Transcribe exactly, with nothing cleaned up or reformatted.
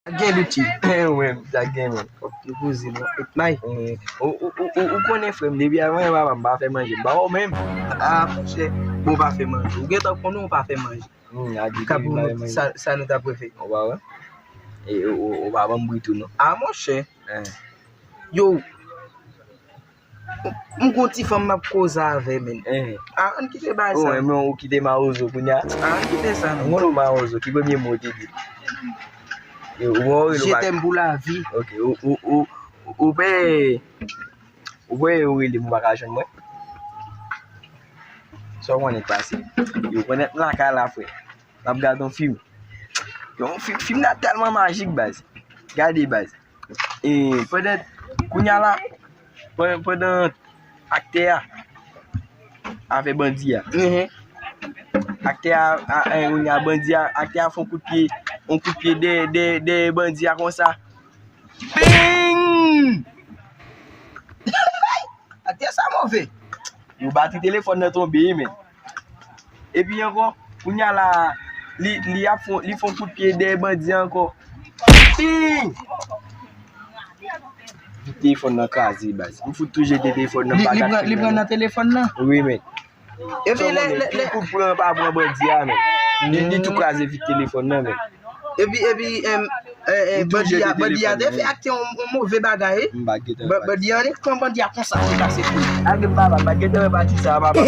Gen dout, Chief. Ou menm, sa gen menm. Fòk nou poze non. May. Ou, ou, ou, ou, ou konnen, frè m, depi avan papa m pa fè manje, m pa wè w menm. Ah, monchè, bon, pa fè manje. Ou gentan konnen ou pa fè manje. Hmm, a di Ka pou nou, sa, sa nou ta prefere. Ou pa wè? E, ou, ou, ou pa ban m bri tou, non. Ah, monchè. Yo, m gon ti fanm m ap koze avè, men. Eh. Ah, ann kite bagay sa. Oh, men ou kite mawozo kounya. Ah, ann kite sa, non. Ou konn mawozo, ki premye mo ou te di? E, ou wè ou rele Je t'aime pour la vie. Ok, ou, ou, ou, ou pe, ou pe ou rele m ou pa ka jwenn mwen. Sa w konnen k pase? Yo konnen m lakay la, frè. N ap gade yon fim. Yon fim, fim nan tèlman majik, baz. Gade, baz. E pandan, kounya la, pandan, pandan aktè a avè bandi a. Aktè a, a, a, kounya bandi a, aktè a fè yon kout pye, yon kout pye dèyè, dèyè, dèyè bandi a konsa. Bing! Aktè sa move. Yo batri telefòn nan tonbe, men. Epi ankò, kounya la, li, li ap fon, li fon kout pye dèyè bandi ankò. Ping! Vit telefòn nan kraze, baz. M fout tou jete telefòn nan. Li, li pran, li pran nan telefòn nan? Wi, men. Epi lè, lè, lè kout pran pa pran bandi a, men. Li, li tou kraze vit telefòn nan, men. Epi, epi, em, eh, eh, bandi a, bandi a te fè aktè yon, yon move bagay. M pa gentan wè pati sa. Bandi a, li pran bandi a konsa, li pase pou li. Ak m papa, m pa gentan wè pati sa, papa.